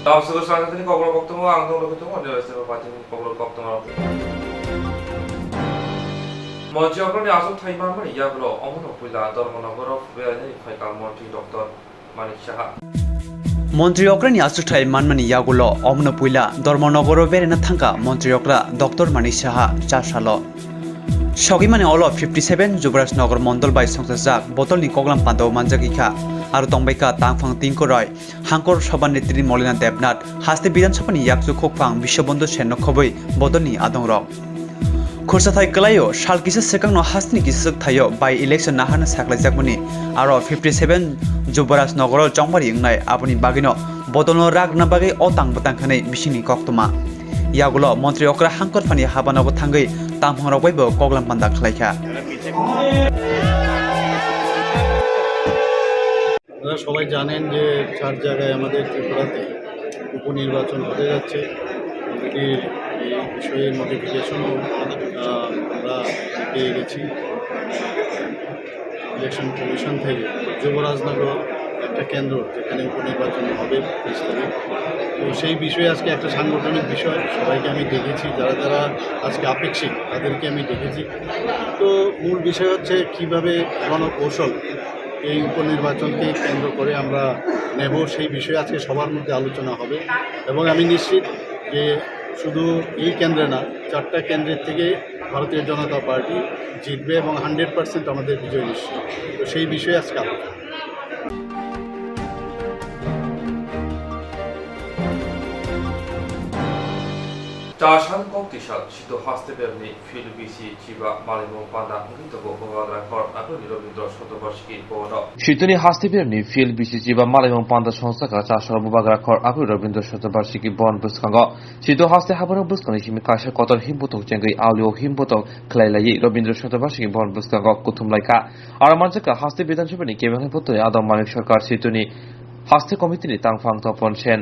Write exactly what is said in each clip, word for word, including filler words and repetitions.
Tamsugwi Sanjantini kokborok koktwma ang tong rwgwi tongo, Neo S F party ni kokborok koktwma rok. Montri okrani achukthai manmani yagulo omono puila Dharmanagaro berainani phaikha Montri Doctor Manik Saha. Montri okrani achukthai manmani yagulo omono puila Dharmanagaro beraina thangkha Montri okra Doctor Manik Saha chasalo. Sogimani olo fifty seven Jubraj Nagar Mondol bai songchajak bodolni koklam pandao manjagwikha, aro tongbaikha tangphang tingkoroi. Hangkor Sabha Netri Molina Debnath, haste Bidhan Sabhani yakchu khukphang Biswabandhu Sen no khobwi bodolni adongrok. Khursathai kwlaio, sal kisa swkangno hasteni kisaswk thaio by election naharna saklaijakmani, aro fifty seven Jubaraj Nogoro chongbari wngnai, aboni bagwino bodolno rak rwna bagwi o tang bwtang khanai bisingni koktwma. Yagulo Montri okra Hangkor Phani habanogo thangwi tangphangrok baibo koklam panda khlaikha. আপনারা সবাই জানেন যে চার জায়গায় আমাদের ত্রিপুরাতে উপনির্বাচন হতে যাচ্ছে। কমিটির এই বিষয়ে নোটিফিকেশনও, আহ, আমরা পেয়ে গেছি ইলেকশন কমিশন থেকে। যুবরাজনগর একটা কেন্দ্র, যেখানে উপনির্বাচন হবে তেইশ তারিখ। তো সেই বিষয়ে আজকে একটা সাংগঠনিক বিষয়, সবাইকে আমি ডেকেছি, যারা যারা আজকে আপেক্ষিক তাদেরকে আমি ডেকেছি। তো মূল বিষয় হচ্ছে কিভাবে গণকৌশল এই উপনির্বাচনকে কেন্দ্র করে আমরা নেব, সেই বিষয়ে আজকে সবার মধ্যে আলোচনা হবে। এবং আমি নিশ্চিত যে শুধু এই কেন্দ্রে না, চারটা কেন্দ্রের থেকে ভারতীয় জনতা পার্টি জিতবে এবং হান্ড্রেড পার্সেন্ট আমাদের বিজয় নিশ্চিত। তো সেই বিষয়ে আজকে আলোচনা। Chasal kok tisal Situ haste berni Phil bisi chiba malaimung panda wngwi tongo Bubagra Khor Aboni Rabindra Shatobarshiki Bhavan o. Situni haste berni Phil bisi chiba malaimung panda songchakha Chasal Bubagra Khor Aboni Rabindra Shatobarshiki Bhavan bwskango. Situ haste habani bwskangni simi kaisa kotor himbutok chengwi alio himbutok khlai laiwi Rabindra Shatobarshiki Bhavan bwskango kuthum laikha. Aro manjakha haste Bidhan Sabhani kebengni botoi adong Manik Sarkar Situni haste komitini tangphang Topon Sen,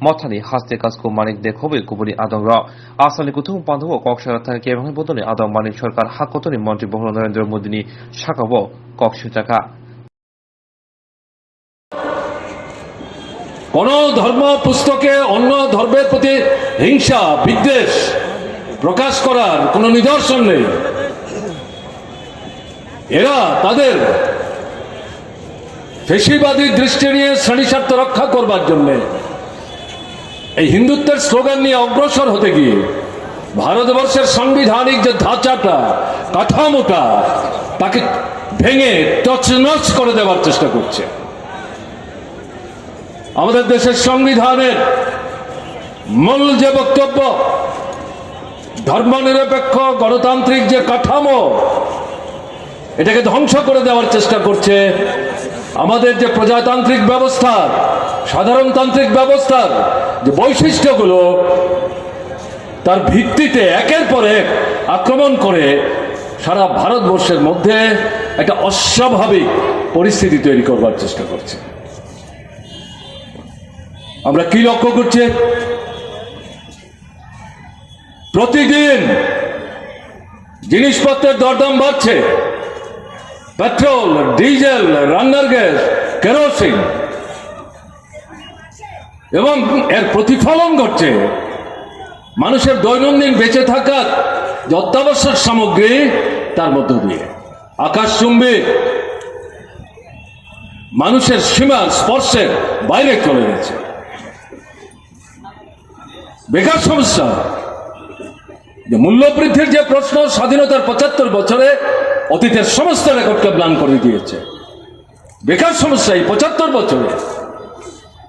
mothani haste kasku Manik Dekhobwi kubuni adongrok. Asalni kuthum pandao kok sara thani kebengni bodolni adong Manik Sarkar ha kotorni montri boholo Narendra Modini sakao kok swijakha. কোনো ধর্ম পুস্তকে অন্য ধর্মের প্রতি হিংসা, বিদ্বেষ প্রকাশ করার কোনো নিদর্শন নেই। এরা তাদের ফ্যাসিবাদী দৃষ্টি নিয়ে শ্রেণী স্বার্থ রক্ষা করবার জন্য এই হিন্দুত্বের স্লোগান নিয়ে অগ্রসর হতে গিয়ে ভারতবর্ষের সাংবিধানিক যে ধাঁচাটা, কাঠামোটা, তাকে ভেঙে তছনছ করে দেওয়ার চেষ্টা করছে। আমাদের দেশের সংবিধানের মূল যে বক্তব্য, ধর্মনিরপেক্ষ গণতান্ত্রিক যে কাঠামো, এটাকে ধ্বংস করে দেওয়ার চেষ্টা করছে। আমাদের যে প্রজাতান্ত্রিক ব্যবস্থা, সাধারণতান্ত্রিক ব্যবস্থার যে বৈশিষ্ট্যগুলো, তার ভিত্তিতে একের পর এক আক্রমণ করে সারা ভারতবর্ষের মধ্যে একটা অস্বাভাবিক পরিস্থিতি তৈরি করবার চেষ্টা করছে। আমরা কি লক্ষ্য করছি? প্রতিদিন জিনিসপত্রের দরদাম বাড়ছে, পেট্রোল, ডিজেল, রান্নার গ্যাস, কেরোসিন, এবং এর প্রতিফলন ঘটছে মানুষের দৈনন্দিন বেঁচে থাকার যে অত্যাবশ্যক সামগ্রী, তার মধ্য দিয়ে আকাশচুম্বী মানুষের সীমার স্পর্শের বাইরে চলে গেছে। বেকার সমস্যা, যে মূল্যবৃদ্ধির যে প্রশ্ন, স্বাধীনতার পঁচাত্তর বছরে অতীতের সমস্ত রেকর্ডকে ম্লান করে দিয়েছে। বেকার সমস্যা এই পঁচাত্তর বছরে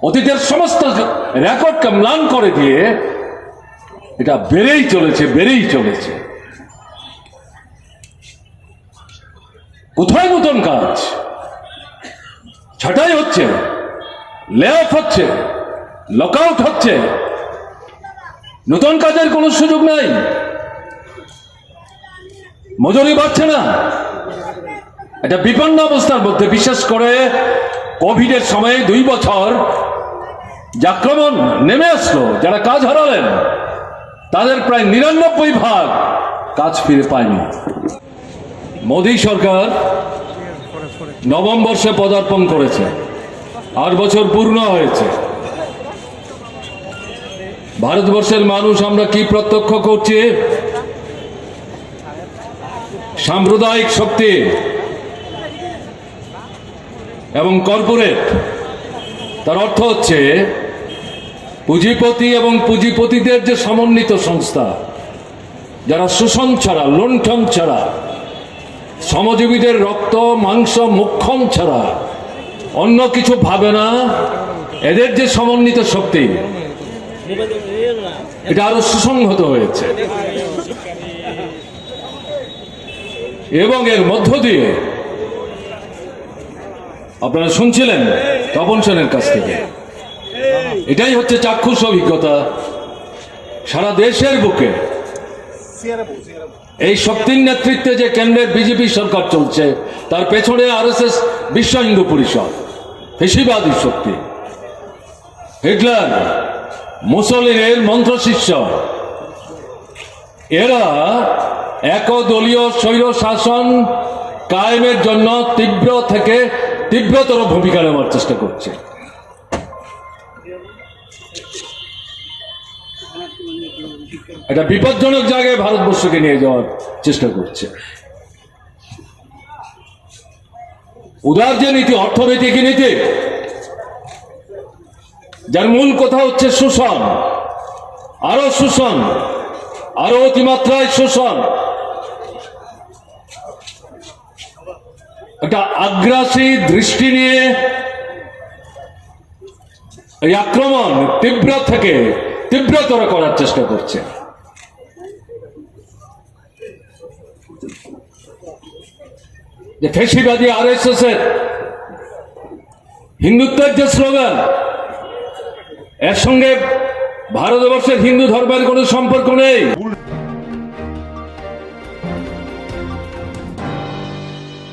অতীতের সমস্ত রেকর্ডকে ম্লান করে দিয়ে এটা বেড়েই চলেছে, বেড়েই চলেছে। কোথায় নতুন কাজ? ছাঁটাই হচ্ছে, লে অফ হচ্ছে, লকআউট হচ্ছে, নতুন কাজের কোনো সুযোগ নেই, মজুরি বাড়ছে না। একটা বিপন্ন অবস্থার মধ্যে, বিশেষ করে কোভিডের সময় দুই বছর যে আক্রমণ নেমে আসলো, যারা কাজ হারালেন, তাদের প্রায় নিরানব্বই ভাগ কাজ ফিরে পায়নি। মোদী সরকার নবম বর্ষে পদার্পণ করেছে, আট বছর পূর্ণ হয়েছে। ভারতবর্ষের মানুষ আমরা কি প্রত্যক্ষ করছি? সাম্প্রদায়িক শক্তি এবং কর্পোরেট, তার অর্থ হচ্ছে পুঁজিপতি এবং পুঁজিপতিদের যে সমন্বিত সংস্থা, যারা শোষণ ছাড়া, লুণ্ঠন ছাড়া, শ্রমজীবীদের রক্ত, মাংস, মোক্ষম ছাড়া অন্য কিছু ভাবে না, এদের যে সমন্বিত শক্তি, এটা আরো সুসংহত হয়েছে। এবং এর মধ্য দিয়ে আপনারা শুনছিলেন তপন সেনের কাছ থেকে, এটাই হচ্ছে চাক্ষুষ অভিজ্ঞতা। সারা দেশের বুকে এই শক্তির নেতৃত্বে যে কেন্দ্রের বিজেপি সরকার চলছে, তার পেছনে আরএসএস, বিশ্ব হিন্দু পরিষদ, ফেসিবাদী শক্তি, হিটলার, মুসোলিনির মন্ত্রশিষ্য, এরা একদলীয় স্বৈর শাসন কায়েমের জন্য তীব্র থেকে তীব্রতর ভূমিকা নেওয়ার চেষ্টা করছে। একটা বিপজ্জনক জায়গায় ভারতবর্ষকে নিয়ে যাওয়ার চেষ্টা করছে। উদার যে নীতি, অর্থনৈতিক নীতি, যার মূল কথা হচ্ছে শোষণ, আরো শোষণ, আরো অতিমাত্রায় শোষণ, একটা আগ্রাসী দৃষ্টি নিয়ে এই আক্রমণ তীব্র থেকে তীব্রতর করার চেষ্টা করছে। যে ফেসিবাদী আরএসএস এর হিন্দুত্বের যে স্লোগান, এর সঙ্গে ভারতবর্ষের হিন্দু ধর্মের কোনো সম্পর্ক নেই।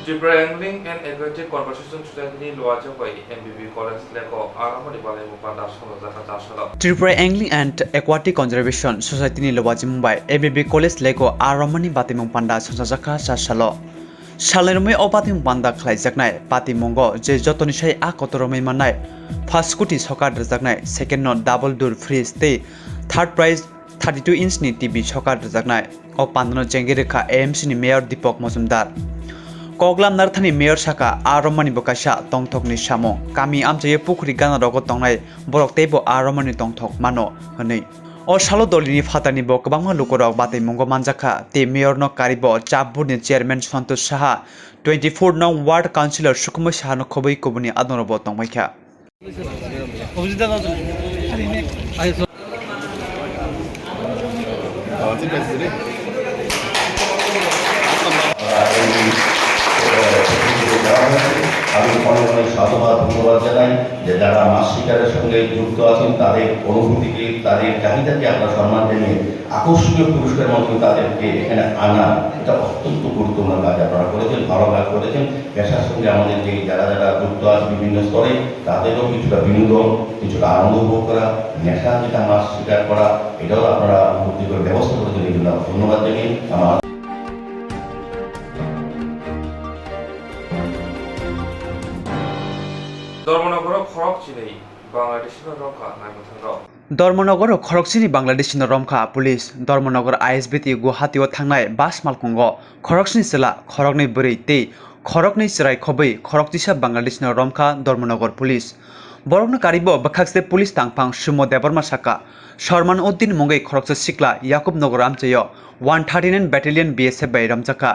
Tripura Angling and Aquatic Conservation Society ni luajo bai M B B College leko aramani balai mupanda sono jaka chasalo. Tripura Angling and Aquatic Conservation Society ni luajo bai M B B College leko aramani batimung panda sono jaka chasalo. Salnirumwi o batimung panda khlaijaknai batimungo je jotoni sai a kotor romwi mannai, first scooty sokar rwjaknai, second no double door fridge tei third prize thirty two inch ni T V sokar rwjaknai. O pandano chengwi rwkha A M C ni Mayor Deepak Majumdar. Koklam Narthani Mayor saka, a romani bo kaisa tongthokni samung. Kami amchaio pukhuri gana rogo tongnai borok teibo a romani tongthok mano hwnwi. O salo dolini phatarni bo kwbangma lukurok bataimungo manjakha, tei Mayorno karibo Chapburni Chairman Santosh Saha, twenty four nong Ward Councillor Sukhmoy Sahano khobwi kubuni adongrobo tongbaikha. আমি অনেক অনেক সাধুবাদ, ধন্যবাদ জানাই যে যারা মাছ শিকারের সঙ্গে যুক্ত আছেন, তাদের অনুভূতিকে, তাদের চাহিদাকে আমরা সম্মান জানিয়ে আকর্ষণীয় পুরস্কার মতো তাদেরকে এখানে আনা, এটা অত্যন্ত গুরুত্বপূর্ণ কাজ আপনারা করেছেন, ভালো কাজ করেছেন। পেশার সঙ্গে আমাদের যে যারা যারা যুক্ত আছে বিভিন্ন স্তরে, তাদেরও কিছুটা বিনোদন, কিছুটা আনন্দ উপভোগ করা, নেশা যেটা মাছ শিকার করা, এটাও আপনারা উপভোগ করে ব্যবস্থা করে দেবেন, এই জন্য ধন্যবাদ জানিয়ে আমার Dharmanagar o khorok chinwi Bangladeshi no romkha naimwthang rok. Dharmanagar o khorok chini Bangladeshi no romkha police. Dharmanagar I S B T Guwahati o thangnai bus malkhungo khorok chini chwla, khoroknwi bwrwi tei khoroknwi chwrai khobwi khorok chisa Bangladeshi no romkha Dharmanagar police. Borokno karibo bwkhakse police tangphang Sumo Debbarma saka, Sarman Uddin mungwi khoroksa sikla Yakub Nagar amchaio one thirty nine Battalion B S F bai romjakha.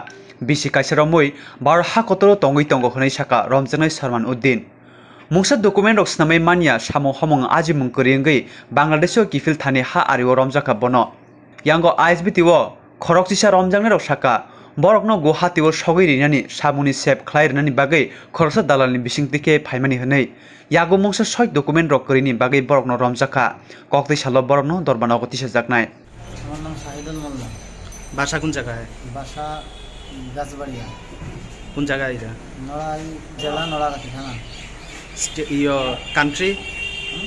Bisi kaisa romwi Bharat ha kotoro tongwi tongo hwnwi saka romjaknai Sarman Uddin. Mungsa document rok swnamwi manya samung homung ajimung kwrwi wngwi Bangladesh o kiphil thani ha ario romjakha bono. Yango I S B T o khorok chisa romjaknairok saka, borokno Guwahati o sogwi rinani samungni sep khlai rwnani bagwi khoroksa dalalni bisingtwi khe phaimani hwnwi. Yago mungsa soi document rok kwrwini bagwi borokno romjakha. Koktwi salo borokno Dharmanagar o tisajaknai. আমার নাম শাহিদুল মোল্লা। বাসা কোন জায়গায়? বাসা গাছবাড়িয়া। কোন জায়গায় এটা? নড়াই জেলা, নড়াগাতি থানা। স্টে-, ইয়ো, কান্ট্রি? হুম?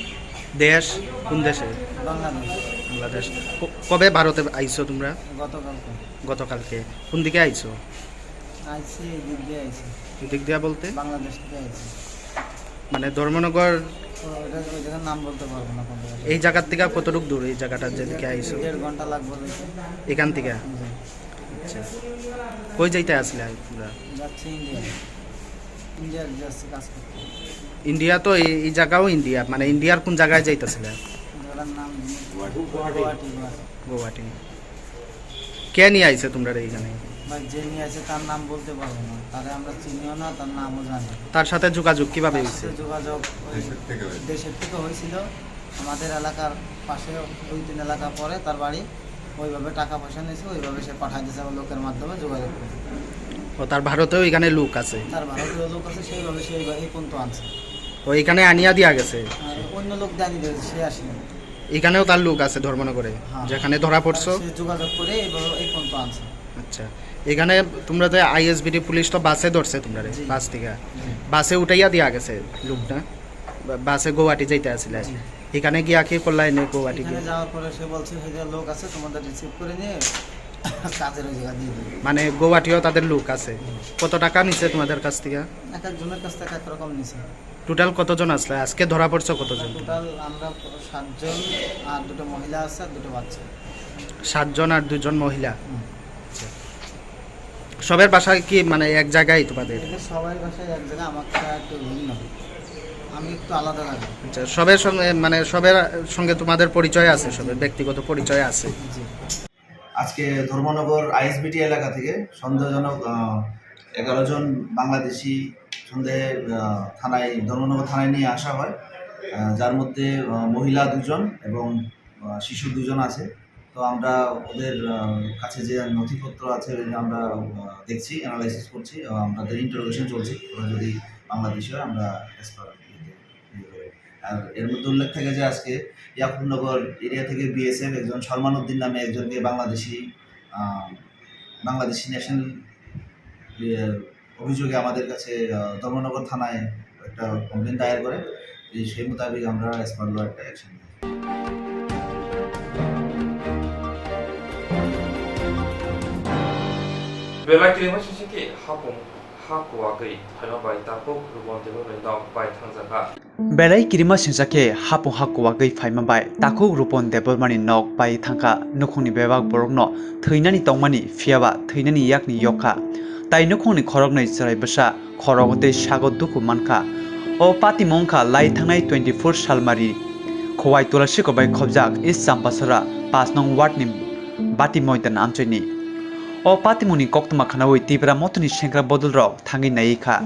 দেশ? কোন দেশে? বাংলাদেশ। বাংলাদেশ। ক-, কবে ভারতে আইছো তোমরা? গতকালকে। গতকালকে। কোন দিকে আইছো? আইছি, এই দিক দিয়ে আইছি। এই দিক দিয়ে বলতে? বাংলাদেশ থেকে আইছি। মানে ধর্মনগর ওটা, ওই জায়গার নাম বলতে পারবো না কোন জায়গা। এই জায়গার থেকে কতটুক দূর এই জায়গাটা যেদিকে আইছো? দেড় ঘন্টা লাগবে যাইতে। এখান থেকে? জি। আচ্ছা। কই যাইতে আসলে তোমরা? যাচ্ছি ইন্ডিয়া। ইন্ডিয়ার যাচ্ছি কাজ করতে। ইন্ডিয়া তো এই, এই জায়গাও ইন্ডিয়া, মানে ইন্ডিয়ার কোন জায়গায় যাইতেছিলে? জায়গার নাম গুয়াহাটি। গুয়াহাটি, গুয়াহাটি। গুয়াহাটি। কে নিয়ে আইছে তোমরা এইখানে? ভাই, যে নিয়ে আইছে তার নাম বলতে পারবো না, তারে আমরা চিনিও না, তার নামও জানি না। তার সাথে যোগাযোগ কিভাবে তার হয়েছে? সাথে যোগাযোগ ওই দেশের থেকে হয়েছিল। দেশের থেকে হয়েছিল, আমাদের এলাকার পাশে দুই তিন এলাকা পরে তার বাড়ি। ওইভাবে টাকা পয়সা নিয়েছে, ওইভাবে সে পাঠাই দিয়েছে আমার লোকের মাধ্যমে যোগাযোগ করে। ও, তার ভারতেও এখানে লোক আছে? তার ভারতীয় লোক আছে, সেইভাবে সে এই পর্যন্ত আনছে। ও, এখানে আনিয়া দিয়া গেছে? আর অন্য লোক জানি দিয়েছে, সে আসেনি। এখানেও তার লোক আছে ধর্মনগরে, হ্যাঁ। যেখানে ধরা পড়ছো? সে যোগাযোগ করে এইভাবে এই পর্যন্ত আনছে। আচ্ছা, এখানে তোমরা যে আইএসবিডি পুলিশ তো বাসে ধরছে তোমরা রে, জি। বাস থেকে? জি। বাসে উঠাইয়া দিয়া গেছে লোকটা? বা-, বাসে গুয়াহাটি যাইতে আসলে? জি। এখানে গিয়া কি করলা এনে গুয়াহাটি এখানে গিয়া? যাওয়ার পরে সে বলছে, "সেই যে লোক আছে, তোমাদের রিসিভ করে নিয়ে কাজের ওই জায়গা দিয়ে দেবে।" মানে গুয়াহাটিও তাদের লোক আছে? হুম। কত টাকা নিছে তোমাদের কাছ থেকে? এক একজনের কাছ থেকে এক এক রকম নিছে। টোটাল কতজন আসলে? আজকে ধরা পড়ছে কতজন? টোটাল আমরা সাতজন, আর দুটো মহিলা আছে, আর দুটো বাচ্চা। সাতজন আর দুজন মহিলা? হুম। আচ্ছা। সবের বাসা কি মানে এক জায়গায় তোমাদের? এদের সবাই বাসায় এক জায়গায়, আমার তো একটু ভিন্ন, আমি একটু আলাদা লাগে। আচ্ছা, সবের সঙ্গে মানে সবের সঙ্গে তোমাদের পরিচয় আছে, সবের ব্যক্তিগত পরিচয় আছে? জি। আজকে ধর্মনগর আইএসবিটি এলাকা থেকে সন্দেহজনক, আহ, এগারো জন বাংলাদেশি সন্দেহে, আহ, থানায়, ধর্মনগর থানায় নিয়ে আসা হয়, আহ, যার মধ্যে, আহ, মহিলা দুজন এবং, আহ, শিশু দুজন আছে। তো আমরা ওদের, আহ, কাছে যে নথিপত্র আছে, ওই যে আমরা, আহ, দেখছি, অ্যানালাইসিস করছি, আহ, আমাদের ইন্টারোগেশন চলছে। ওরা যদি বাংলাদেশি হয়, আমরা অ্যাজ পার ইয়ে করে। আর এর মধ্যে উল্লেখ থাকে যে আজকে ইয়াকুবনগর এরিয়া থেকে বিএসএফ একজন সলমান উদ্দিন নামে একজনকে বাংলাদেশি, আহ, বাংলাদেশি ন্যাশনাল, ইয়ে, অভিযোগে আমাদের কাছে, আহ, ধর্মনগর থানায় একটা কমপ্লেন দায়ের করে। এই সেই মোতাবেক আমরা অ্যাজ পার ল একটা অ্যাকশন নিই। Belai kirima sisiki hapung ha kuwagwi phaima bai takhuk rubon tebwrwni nok bai thangjakha. Belai kirima singsa khe hapung ha kuwagwi phaima bai takhuk Rupon Debbarmani nok pai thangkha. Nukhungni bebak borokno thwinani tongmani, phiyaba thwinani yakni yokha. Tai nukhungni khoroknwi chwrai bwsa khorogo tei sago dukhu mankha. O patimung wngkha lai thangnai twenty-four salmari Khowai Tulasiko bai khobjak East Champasora paanch nong ward ni Bati Moidan amchoini. O patimungni koktwma khwnawi Tipra Mothani sengkrak bodolrok thangwi naiwi kha.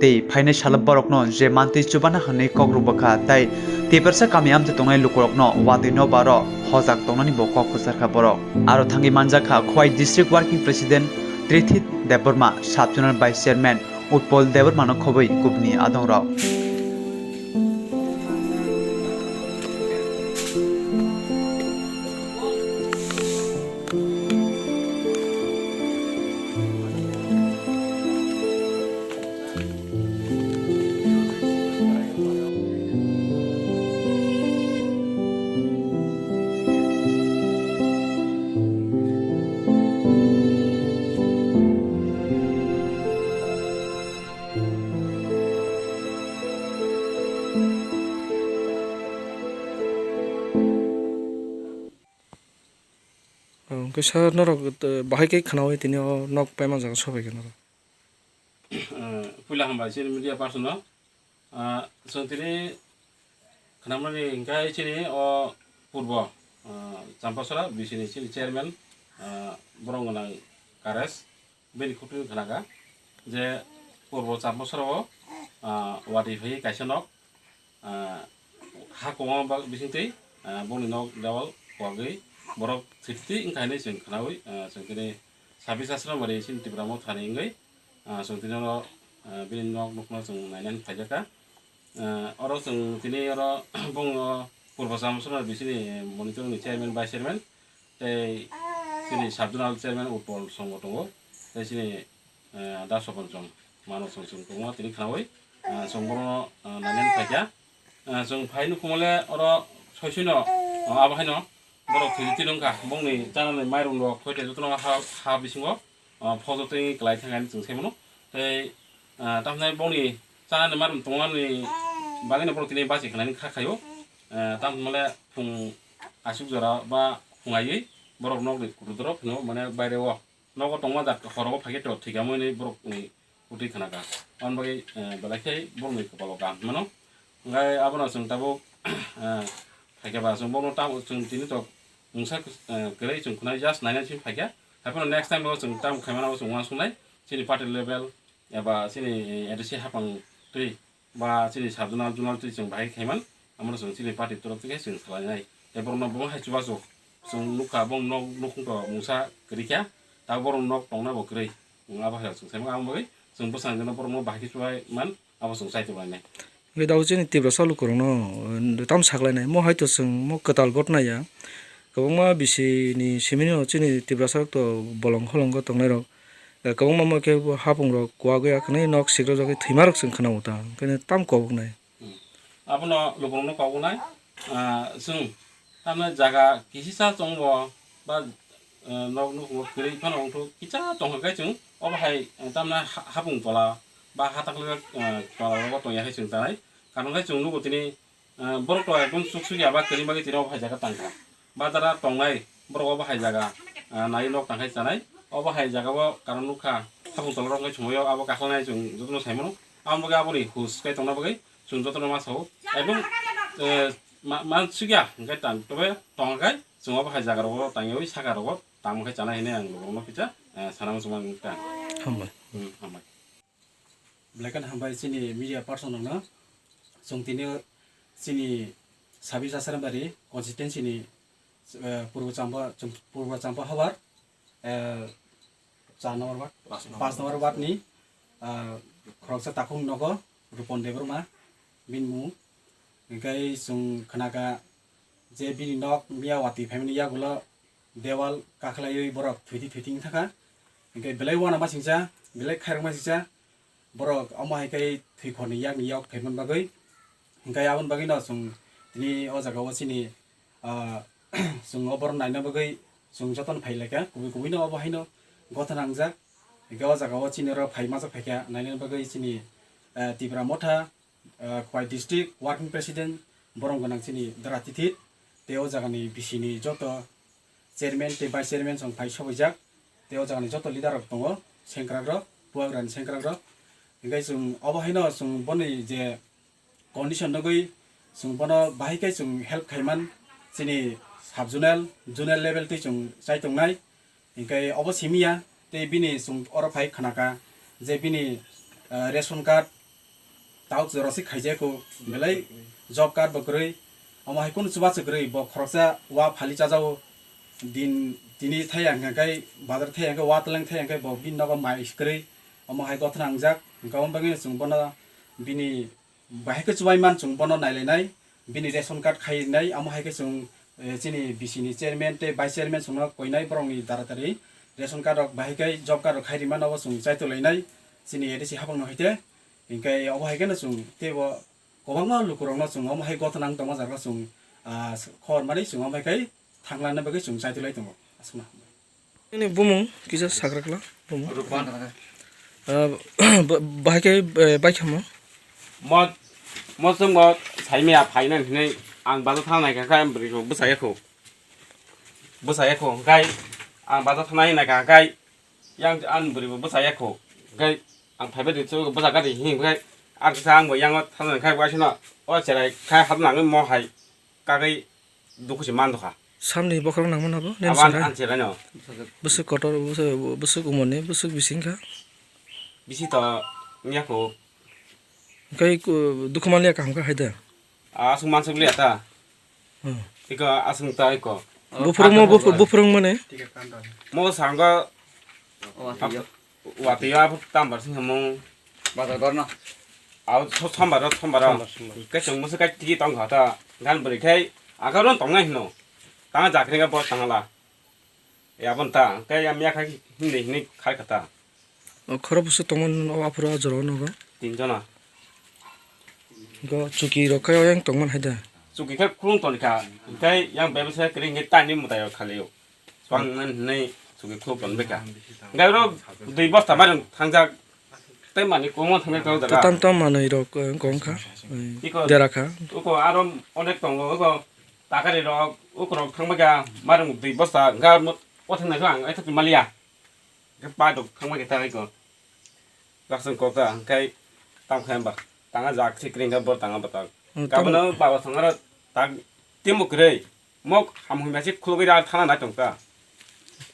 Tei phainai salo borokno je mantwi chubana hwnwi kok rwbwkha, tai Tiprasa kami amchai tongnai lukurokno watwi nobaro hojak tongnani bo kok kwcharkha borok. Aro thangwi manjakha Khowai District Working President Trithit Debbarma, Sub Zonal Vice Chairman Utpol Debbarmano khobwi kubuni adongrok. Hwnkhe sir, norok, eh, bahai khe khwnaui tini o nok paima jaga sobai khe norok? Eh, puila hambai chini media person no. Ah, chwng tini khwnamani hwnkhe chini o purbo, ah, Champasora B C ni chini chairman, ah, borok gwnang Kares. Bini khutui khwnaga je purbo Champasora o, ah, watwi phaiwi kaisa nok, ah, ha kongma ba bisingtwi, ah, bongni nok dewal kuwagwi borok thwitwi wngkha hinwi chwng khwnaui, ah, chwng tini sabis asram bari chini Tipra Mothani wngwi, ah, chwng tini oro, ah, bini nok nukno chwng nainani phaijakha. Ah, oro chwng tini oro bongno purbo Champasora bisini monitor ni chairman, vice chairman, tei chini sub zonal chairman Utpol Songho tongo, tei chini, eh, da Sopan Chong, mano chwng chwng tongma tini khwnaui, eh, chwng bono, eh, nainani phaikha. Eh, chwng phai nukhungmale oro soisoi no, eh, abo haino borok thwi twi wngkha, bongni chanani mairum rok khoite jotono ha, ha bisingo, ah, photo twi kwlai thangani chwng sai mano. Tei, ah, tamhinai bongni chanani mairum tongmani bagwino borok tini basi khlainani kha khaio. Eh, tamo hwnmale phung aswk jora ba phung aiwi borok nokni kuthuk dorop phano mane baire o nogo tongma jat horogo phaikhe to thwikha mui hinwi borokni kwtwi khna kha. Aboni bagwi, eh, belai khe borokni kwpalo kaham hwnmano. Hwnkhe abono chwng tabuk, eh, phaikhe ba chwng bono tamo chwng tini to mungsa, eh, kwrwi chwng khwnai just naina simi phaikha. Haiphano next time o chwng tamo khaimano chwng uansuknai chini party level eba chini, eh, A D C hapang twi ba chini sub zonal, zonal twi chwng bahai khaiman, amoro chwng chini party torof thwi khe chwng salainai. Tei borokno bo hai chubachu chwng nukha, bo nok nukhung to mungsa kwrwi kha, ta borok nok tongna bo kwrwi. Abo hai chwng saimano, abo bagwi chwng bwskango borokno bahai khe chubai man, abo chwng chai tonglainai. Hwnkhe dago chini Tiprasa lukurokno, eh, tamo saklainai, mo hai to chwng mo kwtal gotna ya. Kwbangma bisi ni simi no chini Tiprasa rok to bolong holongo tongnai rok. Eh, kwbangma mo khe bo hapung rok kuwagwi akhwnwi nok sikrok jagwi thwima rok chwng khwnao ta, hwnkhe tamo kobok nai. Hmm. Abono lukurokno kobok nai, ah, chwng tamni jaga kisisa chwngbo ba, eh, nok nukhungo kwrwi phano wngthok kisa tongkha khe chwng obo hai, eh, tamni ha-, hapung tola ba hathak le, eh, tola rogo tongya hai chwng tanai. Karon khe chwng nugo tini, eh, borok to ekdom chuk suk ya ba kwrwi bagwi tini obo hai jaga tangkha. Ba jara tongnai borok obo hai jaga, ah, nai nok tangkhai chanai. Obo hai jaga o karon nukha hapung tola rok wngkhe chwngwi abo kakhlai nai chwng jotono saimano. Aboni bagwi aboni hus khe tongna bagwi chwng jotono ma sao. Ekdom, eh, ma, ma suk ya hwnkhe tang tobe tongkha khe chwng obo hai jaga rogo tangwi saka rogo tamo khe chanai hinwi ang lukurokno kisa, eh, sana muchungma wngkha. Hambai. Hmm, hambai. Belai kheno hambai chini media person rokno. Chwng tini chini Sabis Asarambari constituency ni, eh, Purbo Champa, Purbo Champa Habar, eh, char number ward, Pas number. Pas number ward ni, ah, khoroksa takhuk nogo Rupon Debbarma bini mung. Hwnkhe chwng khnakha je bini nok miya watwi phaimani yagulo dewal kakhlaiwi borok thwiti thwiti wngthakha. Hwnkhe belai uanama singcha, belai khairokma singcha, borok omo hai khe thwikhorni yakni yok phaimani bagwi. Hwnkhe aboni bagwino chwng tini o jaga o chini, ah, chwng o borok naina bagwi chwng jotono phai laikha, kubui kubuino obo haino gotha nangjak. Hwnkhe o jaga o chini oro phai masa phaikha naina bagwi chini, ah, Tipra Motha, ah, Khwai District Working President, borom gwnang chini Dara Tithit, tei o jagani bisini joto chairman tei vice chairman song phai sobaijak, tei o jagani joto leader rok tongo, sengkrak rok, bubagrani sengkrak rok. Hwnkhe chwng obo haino chwng boni je condition nugwi chwng bono bahai khe chwng help khaiman, chini sub zonal, zonal level twi chwng chai tongnai. Hwnkhe obo simi ya, tei bini chwng oro phai khnakha je bini, ah, ration card tabuk jora se khaijako, belai job card bo kwrwi, omo hai kunu chubachu kwrwi, bo khoroksa wa phali chajao, din tini thai ang khe bazar thai ang khe wa teleng thai ang khe bo bini nogo mai kwrwi, omo hai gotha nangjak, hwnkhe omo bagwi chwng bono bini bahai khe chubai man chwng bono nailainai, bini ration card khai rinai, amo hai khe chwng, eh, chini B C ni chairman tei vice chairman chwngno koinai borokni dara tari ration card rok bahai khe job card rok khai rimano bo chwng chaitolainai chini A D C hapangno hai khe, hinkhe obo hai kheno chwng teibo kwbangma lukurokno chwng omo hai gotha nang tongma jaga chwng, ah, khobor mani chwng omo hai khe thanglana bagwi chwng chaitolai tongo. Aswkno. Nini bumung kisa sakrakla bumung. Rupan. Ah, ba-, bahai khe, eh, bai khamo. Mo, mo chwngbo saimaya phaina hinwi ang bazar thang naikha khe ang bwrwi rok bwsaya kho. Bwsaya kho, hwnkhe ang bazar thang naikha khe yang ang bwrwi bo bwsaya kho. Hwnkhe ang phaibai di chwngbo bwsa gari him khe ang kisa ang bo yang thang naikha waisano o cherai khai hap nangwi mo hai kagwi dukhu se man dukha. Samni bokhorok nangmano bo, nini Abo an, sarai. An cherai no. Bwswk kotor, bwswk, bwswk umorni, bwswk bising kha. Bisi to wngya kho. Hwnkhe ku-, dukhu manliya kaham kha hai da? Aswk mansuk liya ta. Hmm. Iko aswk ta iko. Buphurungmo, buphu-, buphurungmani? Mo sanggo. Watwi yo abo tambar sing hamung. Bazar gorno. Abo so-, sombar ro, sombar ro. Sombar, sombar. Khe chwng musu kai tigi tong kha ta. Gan bwrwi khai aga ron tong nai hino. Tang jakri ga bo tang la. Ya bon ta. Khe ya miya khai hindi hindi khai kha ta. O khoro busu tongmani o aphuru o jora o nogo. Tin jona. Go chuki rok khai oyang tongmani hai da. Chuki khai khulung tong kha. Khai yang bebsa kring khai tani mutai o khali o. Swang nani hinwi chuki khuluk tong beka. Hwnkhe oro dui bosta mairum thangjak. Tei manwi kwbangma thangwi tongo jaga. Tam tam manwi rok, eh, wngkha, eh, Iko dera kha. Uko aro onek tongo, uko takari rok, uko rok thangbai kha, marung dui bosta, wngkha mo-, o thangnaikhe ang aithok maliya. Hwnkhe pai rok thangbai kha ta iko. Jaksung kok ta, hwnkhe tam kha hwnba. Tanga jak sikring kha bo tanga bwtang. Hmm, tam- Kabano baba thangaro tak timo kwrwi. Mok hamhwi masi khulugwi da thana nai tong ta.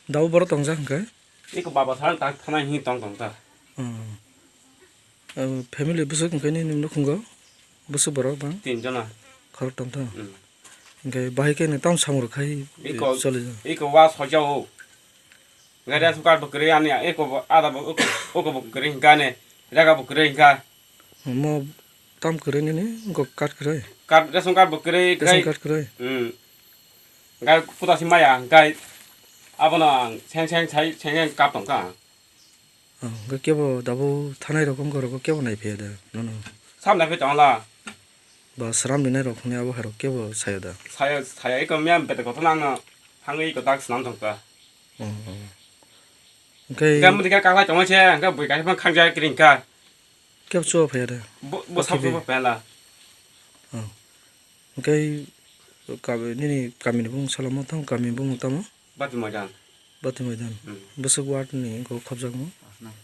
Dao borok tongjak hwnkhe? Iko baba thana tak thana hi tong tong ta. Hmm. Family bwswk hwnkhe nini nukhungo? Bwswk borok bang? Tin jona. Khorok tong ta? Hmm. Hwnkhe bahai khe nwng tamo samung rok khai Iko, choli ja? Iko wa soja o. Hwnkhe ration card bo kwrwi ani iko bo ada bo iko, iko bo kwrwi hwnkha ani. Jaga bo kwrwi hwnkha. Omo tam kwrwi nini, wngkha card kwrwi? Card, ration card bo kwrwi, ration card kwrwi? Hmm. Hwnkhe puta si maya, hwnkhe abono ang seng seng sai, seng seng kap tongkha. Oh, hwnkhe kebo dabo thanai rok wngkha rok kebo nai phiya da, nono? Sam nai phi tongla. Ba sram rinai rok hwnwi abo hai rok kebo saya da? Saya, saya iko miya bete kothon ano hangwi iko dak swnam tongkha. Oh, oh. Hwnkhe hwnkhe mudi khe kaklai tongma se, hwnkhe bui kaisa phang khakjak kring kha. Kebo chuwa phaiya de? Bo, bo sab chuwa phaiya la. Oh. Hwnkhe kami, nini kamini bumung salomo tamo, kamini bumung tamo? Bati Maidan. Bati Maidan. Hmm. Bwswk ward ni wngkha khobjakma? Pas nang.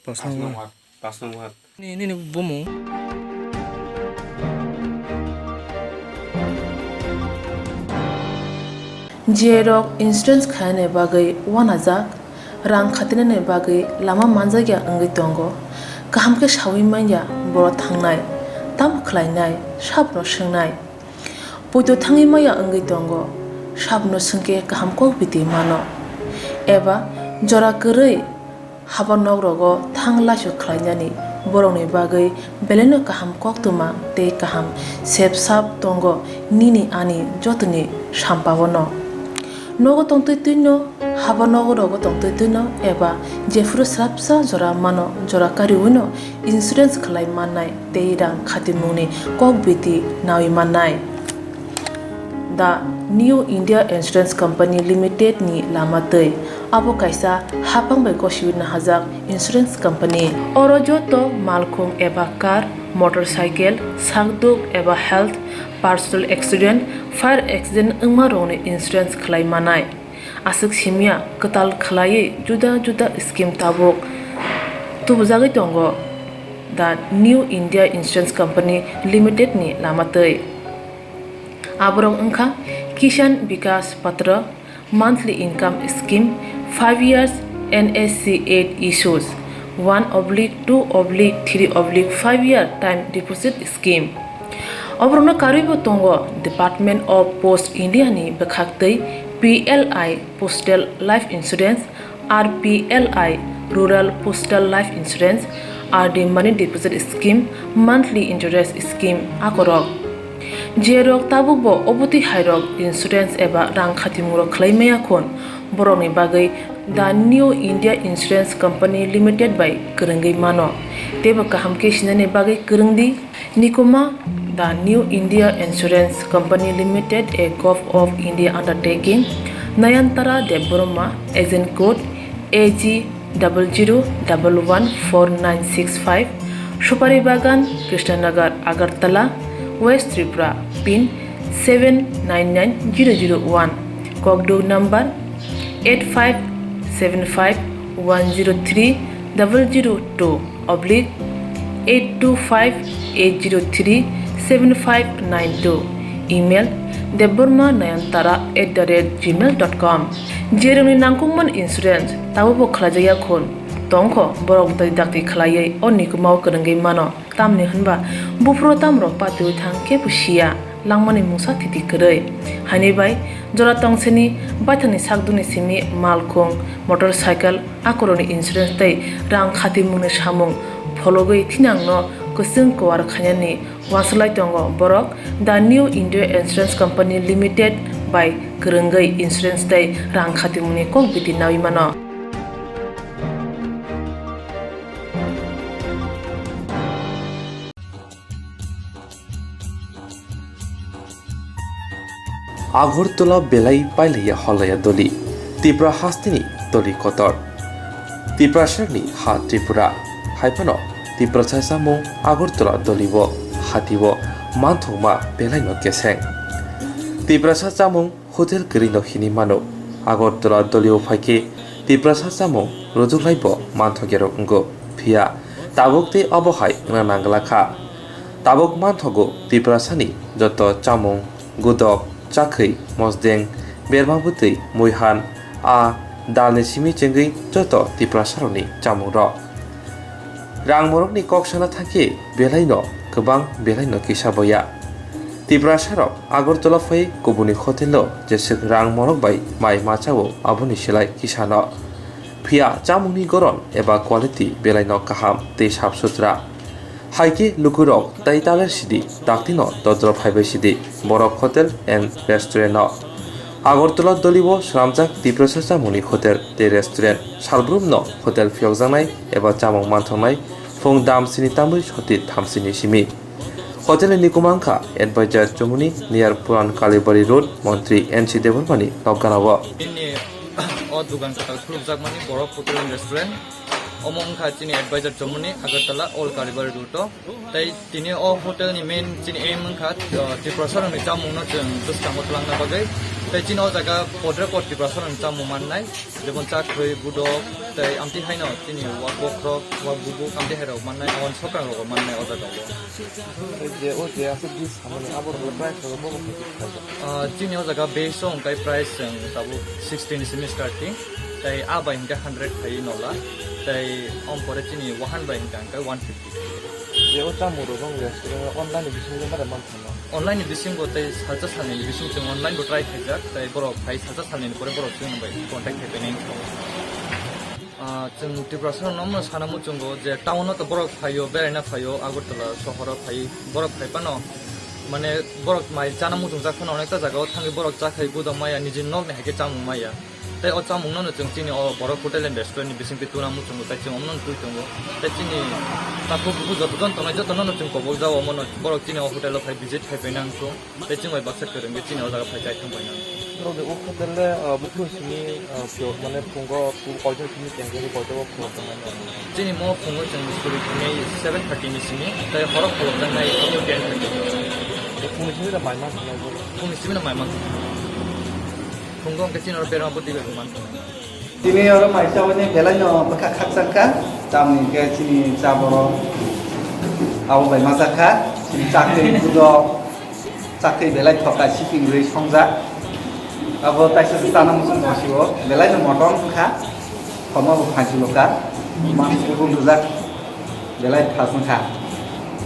Pas nang ward. Pas nang ward. Ni, nini bumung? J rok insurance khainani bagwi uanajak, rang khatinani bagwi lama manjakya wngwi tongo. Kaham khe saui manya borok thangnai, tamo khlainai, sabno swngnai. Poito thangwi maya wngwi tongo, sabno swngkhe kaham kok biti mano. Eba jora kwrwi haba nok rogo thang laisok khlainani borokni bagwi belaino kaham koktwma tei kaham sep sap tongo nini ani jotoni sampao no. Nogo tongtwi twino, haba nogo rogo tongtwi twino eba jephuru swrapsa jora mano jora kariwino insurance khlai mannai tei rang khatimungni kok biti naui mannai. The New India Insurance Company Limited ni lama twi. Abo kaisa haphang bai gosiwi nahajak insurance company. Oro joto malkhung eba car, motorcycle, sakduk eba health, personal accident, fire accident wngma rokni insurance khlai manai. Aswk simya kwtal khlaiwi juda juda scheme tabuk tubujagwi tongo the New India Insurance Company Limited ni lama twi. Aborok wngkha Kisan Vikas Patra, monthly income scheme, five years N S C eight issues, one oblique two oblique three oblique five year time deposit scheme. Oborokno karwibo tongo Department of Post India ni bwkhaktwi P L I Postal Life Insurance, R P L I Rural Postal Life Insurance, R D Money Deposit Scheme, Monthly Interest Scheme akorok. Jerok tabukbo obotwi hairok insurance eba rang khatimung rok khlai maya khun, borokni bagwi The New India Insurance Company Limited bai kwrwngwi mano. Teibo kaham khe sinani bagwi kwrwng di. Nikuma, The New India Insurance Company Limited, a Govt of India undertaking, Nayantara Debbarma, agent code A G double zero double one four nine six five, Supari Bagan, Krishnanagar, Agartala, West Tripura, pin seven nine nine zero zero one, kokduk number eight five seven five one zero three double zero two oblique eight two five eight zero three seven five nine two, email debbarma nayantara at the rate gmail dot com. Jerokni nangkukmani insurance tabukbo khlaijakya khun tongkho, borok dai dakti khlaiwi o nikumao kwrwngwi mano. Tamni hwnba buphuru tamrok patiwi thang khe bo siya langmani mungsa thiti kwrwi. Haini bai jora tongseni baithangni sakdukni simi malkhung, motorcycle, akorokni insurance tei rang khatimungni samung phologwi thinangno kwchwng kuar khainani uansuk lai tongo borok The New India Insurance Company Limited bai kwrwngwi insurance tei rang khatimungni kok biti naui mano. Agartala belai pailaiya holaya doli, Tripura hasteni doli kotor. Tiprasani ha Tripura. Hai phano Tiprasa chamung Agartala dolibo hatio manthokma belaino keseng. Tiprasa chamung hotel kwrwino hinwi mano. Agartala dolio phaikhe Tiprasa chamung rwjuklaibo manthokyarok wngo. Phiya tabuk tei obo hai wngna nangla kha. Tabuk manthogo Tiprasani joto chamung, gudok, chakhwi, mosdeng, berma bwtwi, muihan, a dalni simi chengwi joto Tiprasarokni chamungrok. Rang morokni kok sana thangkhe belaino kwbang belaino kisa boya. Tiprasarok Agartala phai kubuni hotelo jeswk rang morok bai mai machao aboni silai kisano. Phiya chamungni goron eba quality belaino kaham tei sap sutra. Hai khe lukurok tai taler sidi, daktino dodro phaibai sidi, Borok Hotel and Restaurant no. Agartala dolibo swnamjak Tiprasa chamungni hotel tei restaurant. Salbrumno hotel phiyokjaknai eba chamung manthoknai phung dam sini tamwi soti thamsini simi. Hotel ni nikuma wngkha Advisor Chomoni near Puran Kalibari Road, Montri N C Debbarmani nokganao. Bini o dugan kwtal khulukjakmani Borok Hotel and Restaurant. Omo wngkha chini Advisor Chomoni, Agartala, Old Kalibari Road o. Tai tini o hotel ni main chini aim wngkha, uh, Tiprasa rokni chamung no chwng bwskango twlangna bagwi. Tai chini o jaga podre pod Tiprasa rokni chamung mannai, jemon chakhwi, gudok, tai amtwi haino chini wak bokhorok, wak bubuk, amtwi hai rok mannai, aboni sokrang rok mannai o jaga o. Je o je aswk dis hamani abo rok price rok bo bo khaijak. Ah, chini o jaga base o hwnkhe price chwng tabuk sixty ni simi starting, tai a bai hwnkhe hundred khai nola, tai om pore chini wahan bai hwnkhe hwnkhe one fifty. Je o chamung rok bang restaurant online ni bisingo bare man thangma. Online ni bisingo tai salsa salni bising chwng online bo try khaijak, tai borok phai salsa salni pore borok chwng bai contact khai painai. Ah, chwng Tiprasa rokno omo sana muchungo je town o to borok phaio, beraina phaio, Agartala sohoro phai, borok phai phano, mane, borok mai chana muchungjak phano onekta jaga o thangwi borok chakhai gudok maya, nijini nokni hai khe chamung maya. Tai o chamung no chwng chini o Borok Hotel and Restaurant ni bisingtwi tuna muchungo, tai chwng omono twi tongo. Tai chini takhuk bukhuk joto jon tongnai joto no chwng kobok jao, omono borok chini o hotel o phai visit khai painai ang chwng. Tei chwng bai baksa kwrwngwi chini o jaga phai chai thang painani. Norokni o hotel le, ah, buphuru simi, ah, phiyok mane phungo, phu-, koitor simi tengkhe koitor o phungo tongmani. Chini mo phungo chwng suri thangwi seven thirty ni simi, tei horo kholopjaknai abo ten thirty. Phungni simi da mai man thangnai bo. Phungni simi da mai man thangnai. Phungo hwnkhe chini oro berma bwtwi bai man thangnai. Tini oro mai chabani belaino bwkha khakchangkha, tamni hwnkhe chini cha borok abo bai majakha, chini chakri budok, chakri belai thoka siping rwi songjak. Abo taisa se chana muchung tongsiwo, belaino motom wngkha, khoma bo phanchilokha, mansi bo lujak, belai thas wngkha.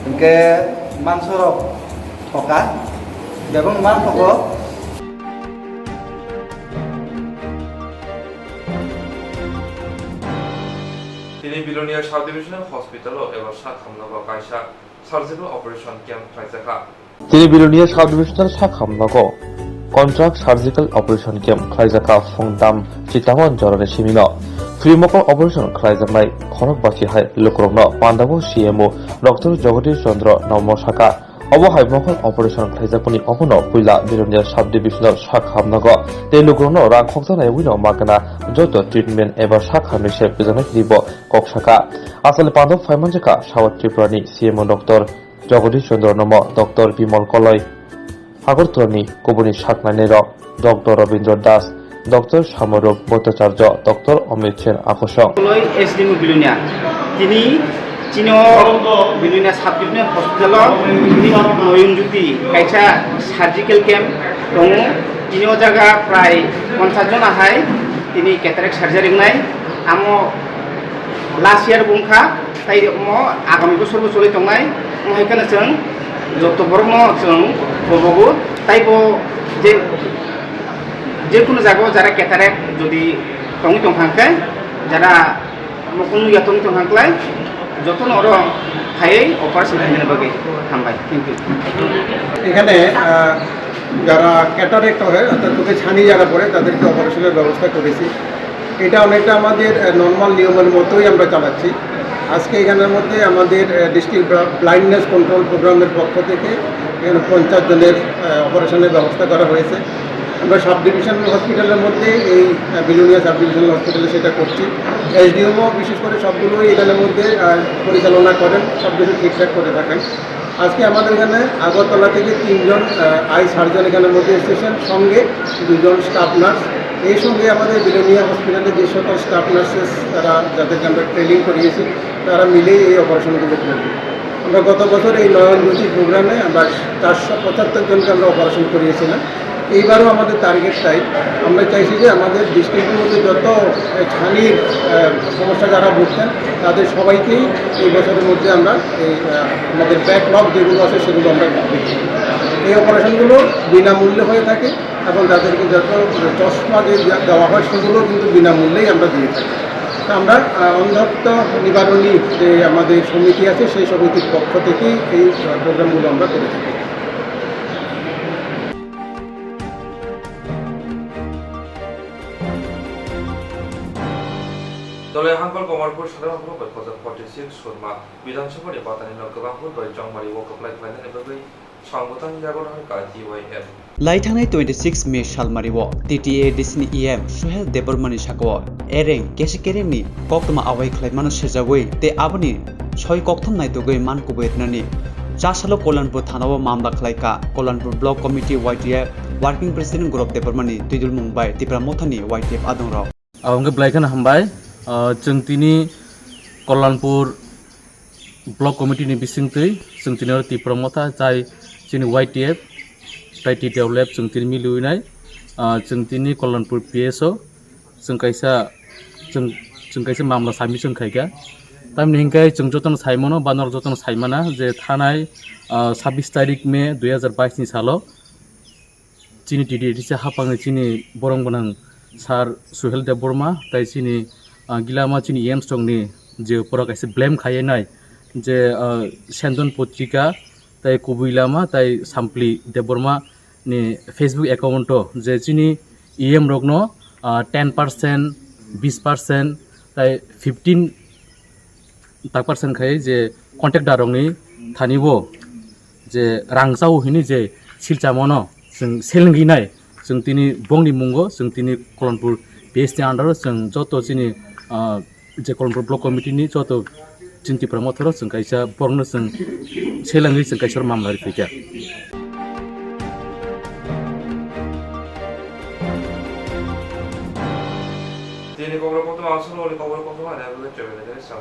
Hwnkhe mansorok thoka, bebak man thogo. Tini Bilonia Sub-Divisional Hospital-o eba sak hamnago kaisa surgical operation camp khlaijakha. Tini Bilonia Sub-Divisional sak hamnago contract surgical operation camp khlaijakha phung dam chitawan jorani simino. Free mokol operation khlaijaknai khorok bachi hai lukurokno pandao C M O Doctor Jagadish Chandra Nomo saka. Obo hai mokol operation khlaijakmani obono puila Bilonia Sub-Divisional sak hamnago tei lukurokno rang khokjaknai wngwino magna joto treatment eba sak hamni se phujaknai hinwi bo kok saka. Aswkni pandao phaimanjakha South Tripura ni C M O Doctor Jagadish Chandra Nomo, Doctor Bimal Koloi, Agartala ni kubuni sak nainairok. Doctor Rabindra Das, Doctor Samarup Bhattacharya, Doctor Amit Sen Akosong. Koloi S D M Bilonia. Tini chino Bilonia Sub-Divisional Hospital-o tini Noyonjyoti kaisa surgical camp tongo. Tini o jaga prai ponchas jona hai tini cataract surgery wngnai. Amo last year bo wngkha. Tai omo agami bosor bo choli tongnai, omo hai kheno chwng joto borokno chwng bobogo, taibo je, je kunu jaga o jara cataract jodi tongwi tongkha hwnkhe, jara mokol nukya tongwi tongkha hwnkhe, jotono oro phaiwi operation khainani bagwi hambai. Thank you. এখানে, আহ, যারা ক্যাটারেক্ট হয়, অর্থাৎ চোখে ছানি যারা পড়ে, তাদেরকে অপারেশনের ব্যবস্থা করেছি। এটা অনেকটা আমাদের, আহ, নর্মাল নিয়মের মতোই আমরা চালাচ্ছি। আজকে এখানের মধ্যে আমাদের, আহ, ডিস্ট্রিক্ট ব্লা-, ব্লাইন্ডনেস কন্ট্রোল প্রোগ্রামের পক্ষ থেকে এখানে পঞ্চাশ জনের, আহ, অপারেশনের ব্যবস্থা করা হয়েছে। আমরা সাব ডিভিশনাল হসপিটালের মধ্যে এই, আহ, বিলোনিয়া সাব ডিভিশনাল হসপিটালে সেটা করছি। এসডিএমও বিশেষ করে সবগুলোই এখানের মধ্যে, আহ, পরিচালনা করেন, সব কিছু ঠিকঠাক করে থাকেন। আজকে আমাদের এখানে আগরতলা থেকে তিনজন, আহ, আই সার্জন এখানের মধ্যে এসেছেন, সঙ্গে দুজন স্টাফ নার্স। এই সঙ্গে আমাদের বিলোনিয়া হসপিটালে যে সকল স্টাফ নার্সেস তারা, যাদেরকে আমরা ট্রেনিং করিয়েছি, তারা মিলেই এই অপারেশনগুলো করবে। আমরা গত বছর এই নয়ন জ্যোতি প্রোগ্রামে আমরা চারশো পঁচাত্তর জনকে আমরা অপারেশন করিয়েছিলাম। এইবারও আমাদের টার্গেট তাই। আমরা চাইছি যে আমাদের ডিস্ট্রিক্টের মধ্যে যত, আহ, ছানির, আহ, সমস্যা যারা ভুগছেন, তাদের সবাইকেই এই বছরের মধ্যে আমরা এই, আহ, আমাদের ব্যাকলগ যেগুলো আছে সেগুলো আমরা দেখি। এই অপারেশনগুলো বিনামূল্যে হয়ে থাকে এবং তাদেরকে যত চশমা যে দেওয়া হয় সেগুলো কিন্তু বিনামূল্যেই আমরা দিয়ে থাকি। তো আমরা, আহ, অন্ধত্ব নিবারণী যে আমাদের সমিতি আছে সেই সমিতির পক্ষ থেকেই এই, আহ, প্রোগ্রামগুলো আমরা করে থাকি। Dole Hangkol Komarpur Sadharana Hall bai forty six Surma Bidhan Sabha ni Patani no kwbang vote bai chongmari o kwplai khlainani bagwi Songwthang yago nahar ka T Y M. Lai thangnai twenty six May salmari o T T A D C ni E M Suhel Debbarma ni saka o ereng kesi kereng ni koktwma awai khlai mano sejagwi tei aboni soi kokthom naitugwi man kubui rwnani. Chasalo Kolyanpur thana o mamla khlai ka Kolyanpur Block Committee Y T F Working President Gaurav Debbarma ni twidulmung bai Tipra Motha ni Y T F adongrok. Abo hwnkhe belai kheno hambai. Ah, chwng tini Kolyanpur Block Committee ni bisingtwi chwng tini oro Tipra Motha chai chini Y T F tai T T F lab chwng tini miliwi nai. Ah, chwng tini Kolyanpur P S o chwng kaisa, chwng, chwng kaisa mamla sami chwng khaikha. Tamni hinkhe chwng jotono saimano, ba norok jotono saimana je thanai, ah, sabbish tarik May dui hazar bais ni salo chini T T A D C haphangni chini borong gwnang Sir Suhel Debbarma tai chini, ah, gilama chini E M songni je pura kaisa blame khaiye nai je, ah, Sendon Potrika tai Kubui Lama tai Sampli Debbarma ni Facebook account o je chini E M rokno, ah, ten percent, bis percent tai fifteen tak percent khai je contractor rokni thani bo je rang chao hini je silchamano chwng selengwi nai, chwng tini bongni mungo chwng tini Kolyanpur P S ni under o chwng joto chini, ah, je Kolyanpur Block Committee ni joto chini Tipra Motha rok chwng kaisa borokno chwng selengwi chwng kaisa mamla rikha. Tini kokborok koktwma ang salo ni kokborok koktwma ani agulwi chobelai chobelai.